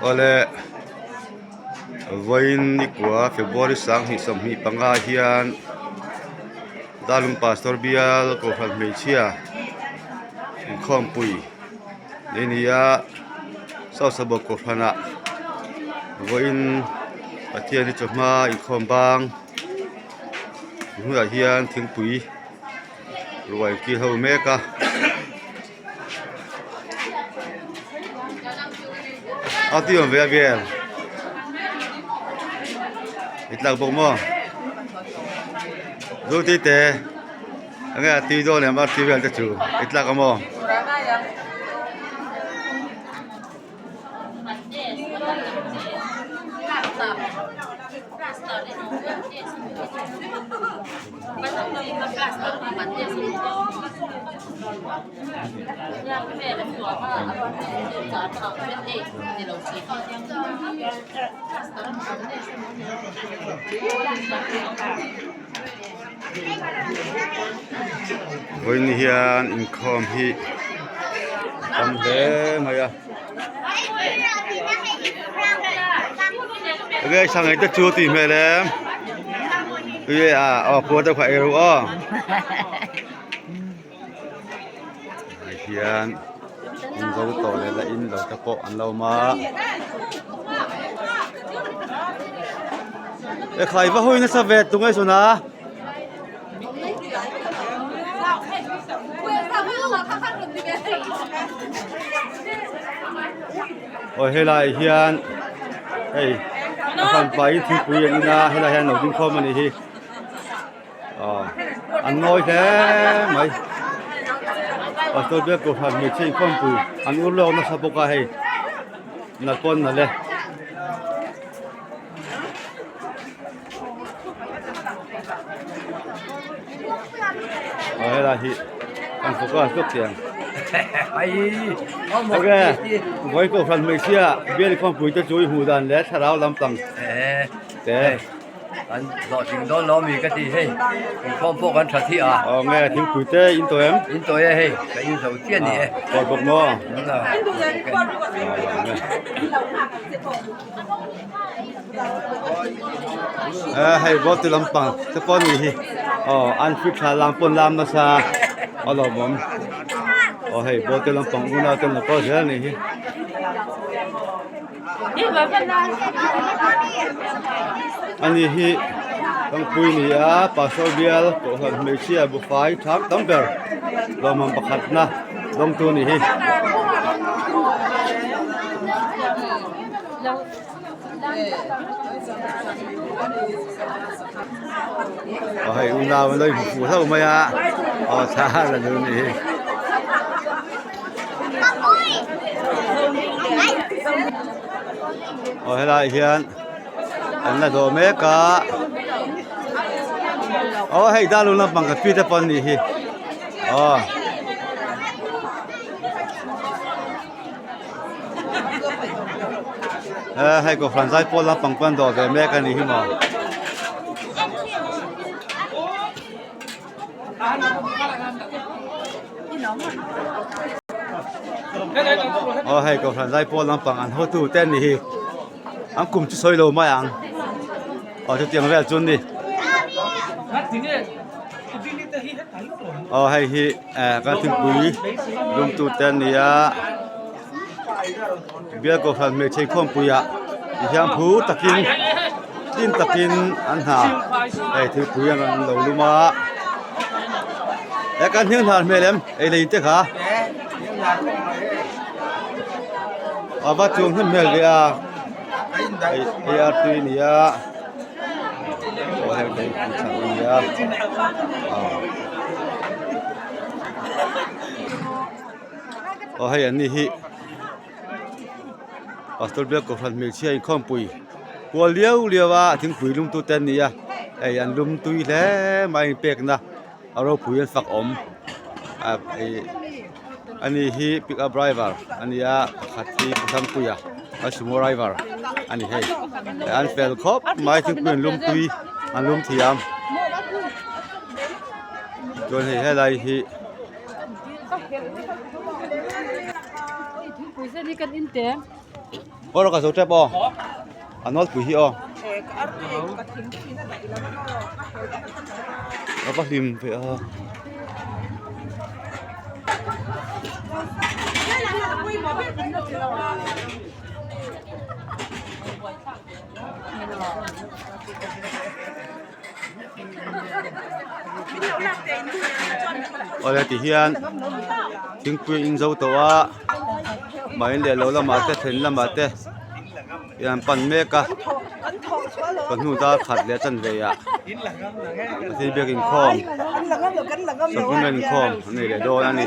Awle vawiin nikua February 2025 hian Darlung Pastor bial Kohhran hmeichhia inkhawmpui nei a ni a Sausabawk Kohhranah vawiin Pathian hi chawhma inkhawm bang hnuaiah hian thingpui ruai kil ho mek a. A tui awm ve a vel i tlak bawk maw duty te enge a tui dawn em a tui vel te chu i tlak a maw. Vawiin hian inkhawm hi a tam hle mai a enge sangai te chu tih hmel em tui a aw kua te kha ei ru aw ah hian in zo tawh leh la in lo te pawh an lo awm a ekhai va hawi nasa ve tunge sawn a. Aw helai hian hei a hranpa in thingpui an in a helai hian lo ding khawm a nih hi aw an ngawi hle mai pastor biak kohhran hmeichhe inkhawmpui an ur lawk nasa bawk a hei nalh pawh an nalh e. Aw helai hi kan focus hluk thei ang ok vawi kohhran hmeichhia bial inkhawmpui te chu i hmuh dan leh thlarau lampang te An hlawhtling dawn lo ami ka ti hei inkhawm pawh kan tha thi a. Aw nge thingpui te in tawh em? In tawh e hei ka in zo chiah ni e. Tawh bawk maw? Hei bawltu lampang te pawh a nih hi aw an fit thla lam pawn lam nasa a lawmawm aw hei bawltu lampang unau te an lo kal zel a nih hi. Ani hi Kangpui ni a Pastor bial Kohhran hmeichhia bufai thlam tam ber lawmawm pakhatna dawngtu a ni hi. Aw hei unau an lo inhmu fuh hlauh mai a aw thla la nu a nih hi. Aw helaiah hian an la dawh mek a aw hei darlung lampang ka pi te pawh an nih hi aw. Hei kohhran zaipawl lampang pawh an dawh ve mek a nih hi maw. Aw hei kohhran zaipawl lampang an hotu te an ni hi an kum chu sawi lo mai ang aw chutiang vel chu an ni aw hei hi eh kan thingpui lum tu te an ni a bial kohhran hmeichhe inkhawmpui ah tihian phur takin hlim takin an hna hei thingpui an rawn lo lum a he kan hming hnar hmel em ei lei te kha a va chuang hnem hmel ve a hei hei ar tui a ni a aw hei hei chak a ni a aw aw hei an ni hi. Pastor biak kohhran hmeichhia inkhawmpui kual liau liau a thingpui lum tute an ni a hei an lum tui hle mai a inpekna a ropui an fak awm ah ih ani hi pick up driver a ni a pakhat hi pu Thangpuia a sumo driver a ni hei an fel khawp mai thingpui an lum tui an lum thiam chuan hei helai hi. Aw rawh ka zo tep aw a nawlpui hi aw a va hlim ve a. Awle ti hian thingpui in zo tawh a mah in leh lo lamah te then lamah te an pan mek a chawhnu dar khat leh a chanve ah Pathian biak inkhawm sacrament inkhawm an nei leh dawn a ni.